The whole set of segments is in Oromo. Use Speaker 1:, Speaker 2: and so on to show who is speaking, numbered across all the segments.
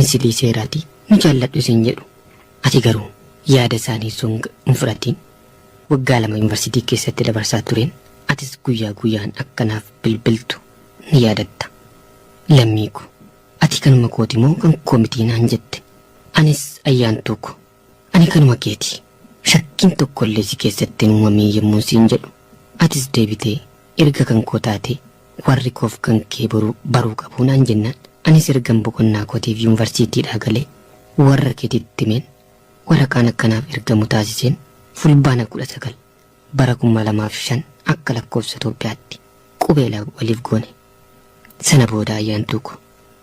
Speaker 1: Ani si dhiiseeraatii nu jaalladhu siin jedhu. Ati garuu yaada isaanii osoo hin fudhatiin waggaa 2 yuunivarsiitii keessatti dabarsaa tureen atis guyyaa guyyaan akka naaf bilbiltu ni yaadatta. Lammii ko, ati kanuma kooti moo kan koo miti naan jette. Anis ayyaantuu ko, ani kanuma keeti. Shakkiin tokkollee si keessatti hin uumamiin yommuun siin jedhu atis deebitee erga kan koo taatee warri koof kan kee boruu baruu qabu naan jennaan anis ergan boqonnaa kootiif yuunvarsiitiidhaa galee warra keetitti himeen waraqaan akka naaf ergamu taasiseen Fulbaana 19 bara 2005 akka lakkoofsa Itoophiyaatti qubeelaa waliif goone. Sana booda ayyaantuu koo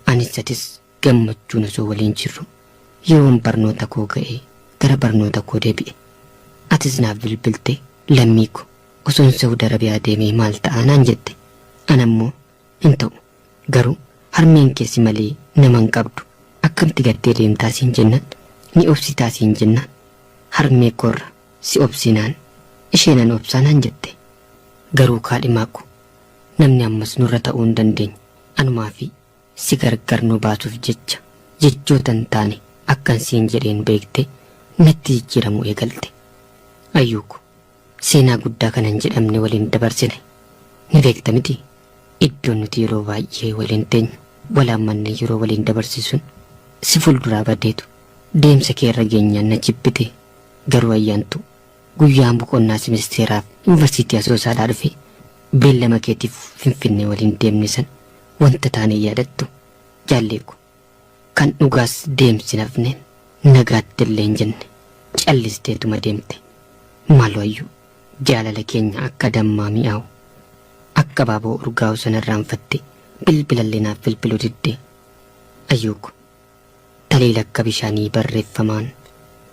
Speaker 1: anis atis gammachuun osoo waliin jirru yeroon barnoota koo ga'ee gara barnoota koo deebi'e. Atis naaf bilbiltee lammii ko osoon Saudi Arabiyaa deemee maal ta'a naan jette. Ana immoo hin ta'u garuu harmeen kee si malee nama hin qabdu akkamti gattee deemtaa siin jennaan ni obsitaa siin jennaan harmee koorra si obsinaan ishee nan obsaa naan jette. Garuu kaadhimaa ko namni ammas nurra ta'uu hin dandeenye anumaa fi si gargar nu baasuuf jecha jechoota hin taane akkan siin jedheen beektee natti jijjiiramuu eegalte. Ayyuu ko, seenaa guddaa kana hin jedhamne waliin dabarsine. Ni beekta mitii? Iddoon nuti yeroo baay'ee waliin teenyu, wal haammannee yeroo waliin dabarsinu sun si fuulduraa badeetu deemsa kee irra geenyaan na jibbite. Garuu Ayyaantuu, guyyaan boqonnaa simisteeraaf Yuunivarsiitii Asoosaadhaa dhufee beellama keetiif Finfinnee waliin deemne sana wanta taane hin yaadattu? Jaallee ko, kan dhugaas deemsi hin hafneen nagaatti illee hin jenne. Callisteetuma deemte. Maaloo Ayyuu, jaalala keenya akka dammaa mi'aawu, akka abaaboo urgaa'u sana irraanfattee bilbilallee naaf bilbiluu diddee? Ayyuu ko, Taliila akka bishaanii barreeffamaan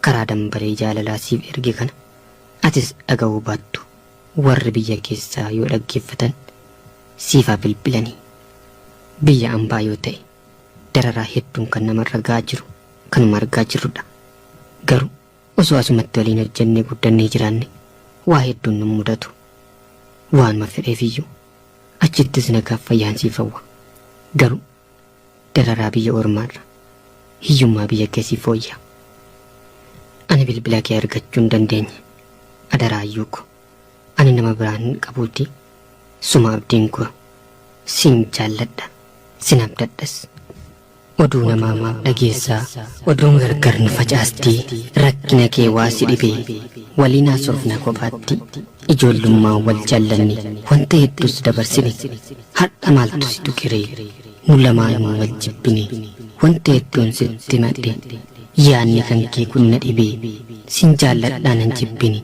Speaker 1: karaa dambalee jaalalaa siif erge kana atis dhaga'uu baattu warri biyya keessaa yoo dhaggeeffatan siif haa bilbilanii. Biyya ambaa yoo ta'e dararaa hedduun kan namarra ga'aa jiru kanuma argaa jirrudha. Garuu osoo asumatti waliin hojjennee guddannee jiraanne waa hedduun nun mudatu. Waanuma fedheefiyyuu achittis nagaaf fayyaan siif hawwa. Garuu Dararaa biyya ormaarra hiyyummaa biyya kee siif wayya. Ani bilbila kee argachuu hin dandeenye. Adaraa ayyuu ko. Ani nama biraa hin qabuutii suma abdiin koo. Sin jaalladha. Sin abdadhas. Oduu namaa maaf dhageessaa Oduun gargar nu facaastii Rakkina kee waa si dhibee Waliin haasofna kophaatti Ijoollummaan wal jaallanne Wanta hedduus dabarsine Har'a maaltu si tuqeree Nu lamaanuu wal jibbine Wanta hedduun sitti himadhe Yaanni kan kee kun na dhibee Sin jaalladhaa nan jibbini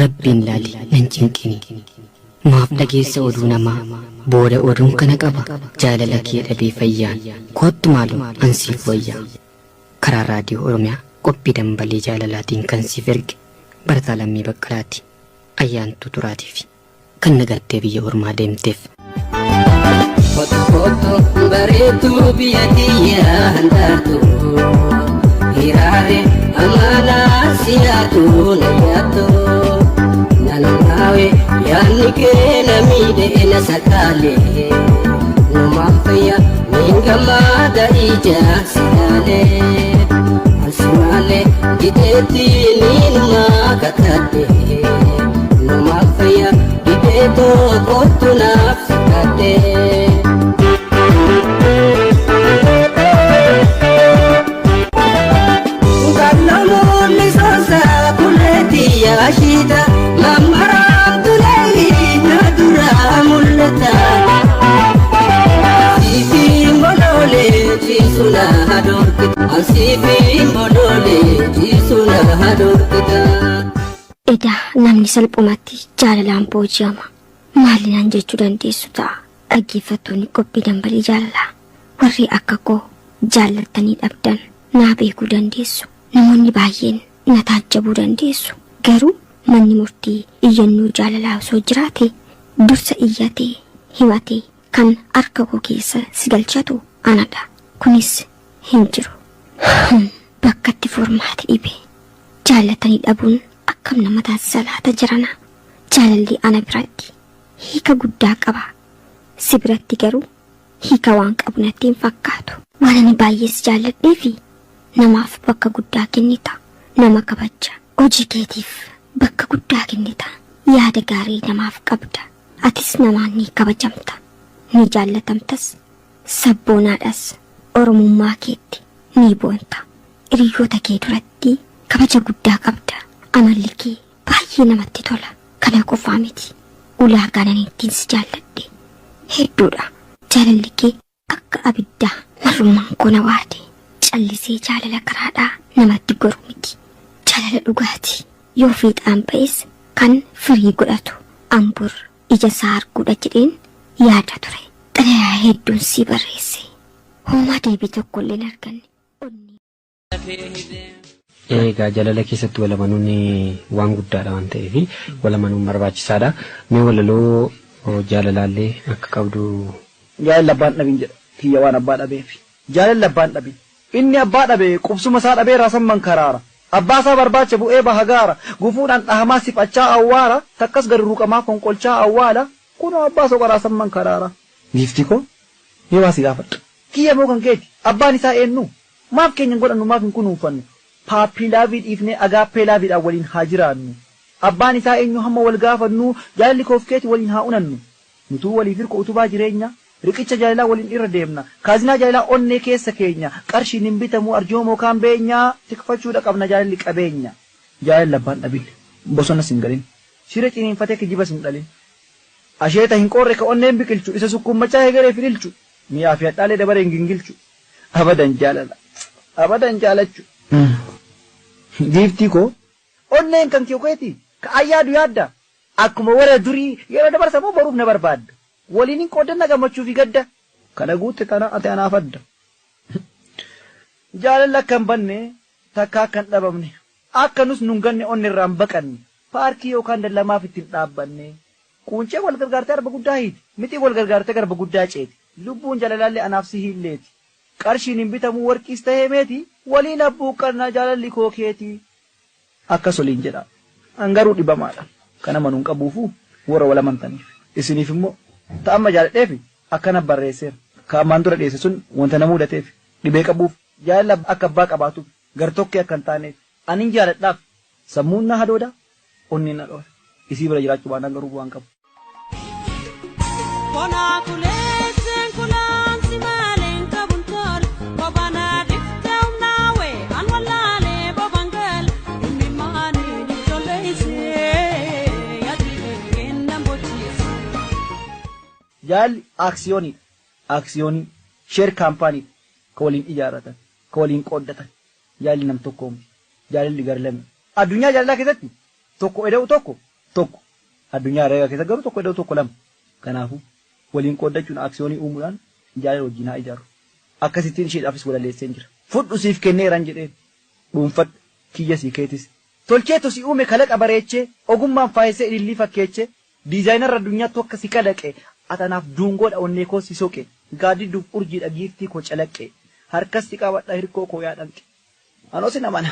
Speaker 1: Rabbiin laali nan cinqini Maaf dhageessa oduu namaa Booda oduun kana qaba Jaalala kee dhabee fayyaan Koottu maaloo an siif wayyaa Karaa Raadiyoo Oromiyaa qophii dambalii jaalalaatiin kan siif erge Barataa Lammii Baqqalaati. Ayyaantuu Turaatiifi. Kan na gattee biyya ormaa deemteef.
Speaker 2: Kottu kottu bareedduu biyya tiyya handaartu Hiraare amaanaa si yaadu na nyaattu Nanaawe yaadni kee na miidhe na sakaale Numaaf fayya niin gammaada ija si laale Ansi maale dideetti niinumaa kakadhe Numaaf fayya didee too kottu naaf sikkadhe. Kallomuun soosa kuleetti yaashiita mammaraamtu leeyi na duraa mul'ata. Asiifiin boloolee ciisu na hadoorkita. Asiifiin boloolee ciisu na hadoorkita.
Speaker 3: Edaa namni salphumatti jaalalaan booji'ama. Maali naan jechuu dandeessu ta'a. Dhaggeeffattoonni qophii dambalii jaalalaa warri akka koo jaallattanii dhabdan naa beekuu dandeessu. Namoonni baay'een na taajjabuu dandeessu. Garuu manni murtii iyyannoo jaalalaa osoo jiraate dursa iyyatee himatee kan harka koo keessa si galchatu anadha. Kunis hin jiru. Bakkatti furmaati dhibe. Jaallatanii dhabuun akkam nama taasisa laata jarana? Jaalalli ana biratti hiika guddaa qaba. Si biratti garuu hiika waan qabu natti hin fakkaatu. Waan ani baay'ee si jaalladheefi namaaf bakka guddaa kennita. Nama kabajja. Hojii keetiif bakka guddaa kennita. Yaada gaarii namaaf qabda. Atis namaan ni kabajamta. Ni jaallatamtas. Sabboonaadhas. Oromummaa keetti ni boonta. Hiriyoota kee duratti kabaja guddaa qabda. Amalli kee baay'ee namatti tola. Kana qofaa miti. Ulaagaan ani ittiin si jaalladhe hedduudha. Jaalalli kee akka abiddaa marrummaan koo na waade. Callisee jaalala karaadhaa namatti goru miti. Jaalala dhugaati. Yoo fiixaan ba'es kan firii godhatu. Ambur ija isaa arguudha jedheen yaada ture. Xalayaa hedduun sii barreesse. Homaa deebii tokkollee hin arganne. Onnee.
Speaker 4: Egaa jaalala keessatti wal amanuun waan guddaadha waan ta'eef wal amanuun barbaachisaadha. Mee walaloo jaalalaallee akka qabdu.
Speaker 5: Jaalalli abbaan dhabin jedha kiyya waan abbaa dhabeef. Jaalalli abbaan dhabin. Inni abbaa dhabe qubsuma isaa dhabee raasan mankaraara. Abbaa isaa barbaacha bu'ee baha gaara. Gufuudhaan dhahamaa siphachaa awwaara. Takkas gadi ruqamaa fonqolchaa awwaala. Kunoo abbaa soqa raasan mankaraara. Giiftii koo mee waa si gaafadha. Kiyya moo kan keeti? Abbaan isaa eennu? Maaf keenya hin godhannu maaf hin kunuunfannu? Paappii laavii dhiifnee agaappee laaviidhaan waliin haa jiraannu. Abbaan isaa eenyu hamma wal gaafannuu jaalalli koof keeti waliin haa unannu. Nutuu waliif hirko utubaa jireenya, riqicha jaalalaa waliin irra deemna. Kaazinaa jaalalaa onnee keessa keenya, qarshiin hin bitamuu arjoomoo kaan beenya, tikfachuudha qabna jaalalli qabeenya. Jaalalli abbaan dhabin, bosonas hin galin, shira ciniinfatee kijibas hin dhalin. Asheeta hin qoorre ka onneen biqilchu, isa sukkuummachaa hegereef hin ilchu, mi'aa fi hadhaalee dabareen gingilchu. Abadan jaalala. Abadan jaalachu. Giiftii koo. Onneen kan kee keeti. Ka an yaadu yaadda. Akkuma warra durii yeroo dabarsa moo boruuf na barbaadda. Waliin hin qooddanna gammachuu fi gadda. Kana guutte tana ati anaaf adda. Jaalalli akka hin banne takka akka hin dhabamne. Akka nus nun ganne onne irraa hin baqanne. Paarkii yookaan dallaa maaf itti hin dhaabbanne. Quunceen wal gargaartee arba guddaa hiiti. Mixiin wal gargaartee garba guddaa ceeti. Lubbuun jaalalaallee anaaf si hiilleeti. Qarshiin hin bitamuu warqiis tahee meeti. Waliin abbuuqqannaa jaalalli koo keeti. Akkas waliin jedhaa. An garuu dhibamaadha. Kan amanu hin qabuufuu warra wal amantaniif. Isiniif immoo ta amma jaaladheefi akkana barreesseera. Ka ammaan dura dhiyeesse sun wanta na muudateef, dhibee qabuuf, jaalala akka abbaa qabaatuuf, gar-tokkee akka hin taaneef. Anin jaaladhaaf sammuun na hadooda, onneen na dhoora. Isii bira jiraachuu baannaan garuu bu'aa hin qabu. Jaalalli aaksiyooniidha. Aaksiyoonii, share company dha. Ka waliin ijaarratan, ka waliin qooddatan. Jaalalli nam tokkoo miti. Jaalalli gar lame. Addunyaa jaalalaa keessatti tokko eda'u tokko tokko. Addunyaa herreegaa keessatti garuu tokko eda'u tokko lama. Kanaafuu, waliin qooddachuun aaksiyoonii uumuudhaan jaalala wajjin haa ijaarru. Akkasittiin isheedhaafis walaleesseen jira. Fudhu siif kenneeran jedheen. Dhuunfadhu, kiyyasii keetis. Tolcheetu si uume kalaqa bareechee, ogummaan faayessee ilillii fakkeechee, Diizaayinarri addunyaattu akka si kalaqe, ati anaaf duungoodha onnee koo si soqe, gaaddidduuf urjiidha giiftii koo calaqqe, harkas si qabadha hirkoo koo yaa dhanqe. Anoo sin amana.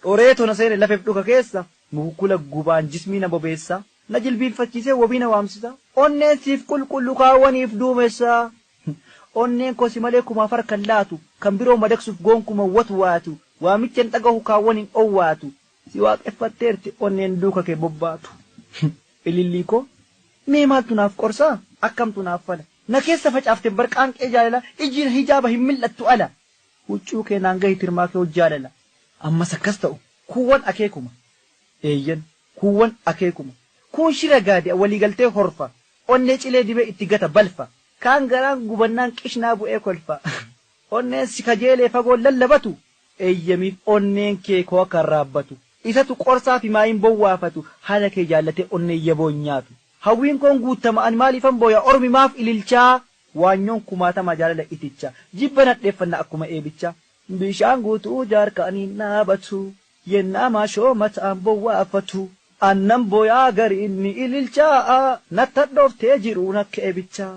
Speaker 5: Dhoreetu na seene lafeef dhuka keessa, mukukkula gubaan jismii na bobeessa, na jilbiinfachiisee wabii na waamsisa, onneen siif qulqullu kaawwaniif duumessa. Onneen koo si malee kumaaf harka hin laatu, kan biroo madaqsuuf goonkuma hin watwaatu, waamicha hin dhagahu kaawwan hin owwaatu. Si waaqeffatteerti onneen duuka kee bobbaatu. Ilillii koo mee maaltu naaf qorsaa akkamtu naaf fala. Na keessa facaafte bar qaanqee jaalala ijji na hijaaba hin mil'attu ala. Huccuu kee naan gahi tirmaa kee hojjaalala. Ammas akkas ta'u kuuwwan akeekuma. Eeyyen kuuwwan akeekuma. Kuun shira gaadi'a waliigaltee horfa. Onnee cilee dibee itti gata balfa. Kaan garaan gubannaan qishnaa bu'ee kolfa. Onneen si kajeelee fagoon lallabatu Eeyyamiif onneen kee koo akka raabbatu. Isatu qorsaa fi maayiin bowwaafatu Haala kee jaallatee onneen yaboon nyaatu. Hawwiin koon guuttama ani maaliifan booya Ormi maaf ililchaa Waanyoon kumaatamaa jaalala iticha Jibba nadheeffanna akkuma eebicha. Bishaan guutuu jaarkaaniin dhaabatu Yennaa maashoo mataan bowwaafatu Annan booyaa gariin ni ililchaa Natti hadhooftee jiruun akka eebichaa.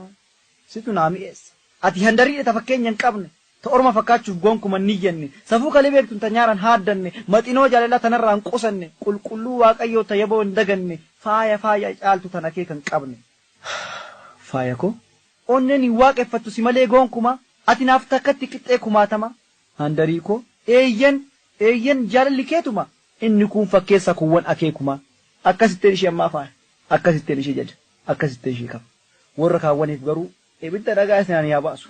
Speaker 5: Situ naa mi'eessa. Ati handariidha ta fakkeenya hin qabne, ta orma fakkaachuuf gonkuma hin niyyanne, safuu kalee beektun ta nyaaran haaddanne, maxinoo jaalalaa ta narraa hin qusanne, qulqulluu Waaqayyoo ta yaboo hin daganne, faaya faaya caaltu tan akeeka hin qabne. Faaya koo. Onneen hin waaqeffattu si malee goonkuma, Ati naaf takkatti qixxee kumaatama. Handarii koo eeyyan eeyyan jaalalli keetuma. Inni kun fakkeessa kuuwwan akeekuma. Akkasitteen ishee ammaa faaya. Akkasitteen ishee jaja. Akkasitteen ishee qaba. Warra kaawwaniif garuu ibidda dhagaa isinaan yaa baasu.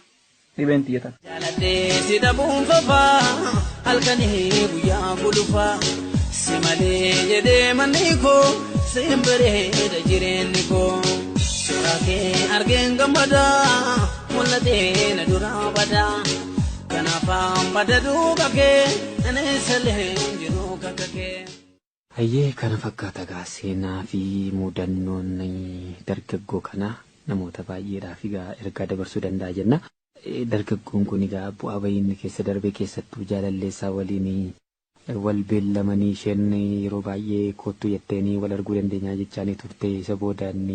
Speaker 5: Dhibeen tiyyatan.
Speaker 6: Jaaladhee si dhabuun fafaa halkanii guyyaa gulufaa si malee jedhee manni koo siin bareeda jireenyi koo suuraa kee argeen gammadaa mul'atee na duraa badaa kanaafaan bada duuba kee aneessalee jiru kakka kee.
Speaker 4: Hayyee kana fakkaata egaa seenaa fi mudannoon dargaggoo kanaa namoota baay'eedhaaf egaa ergaa dabarsuu danda'a jenna. Dargaggoon kun egaa bu'aa bahii inni keessa darbe keessattuu jaalalleessaa waliin wal beellamanii isheen yeroo baay'ee kottu jetteenii wal arguu dandeenyaa jechaanii turte isa booda inni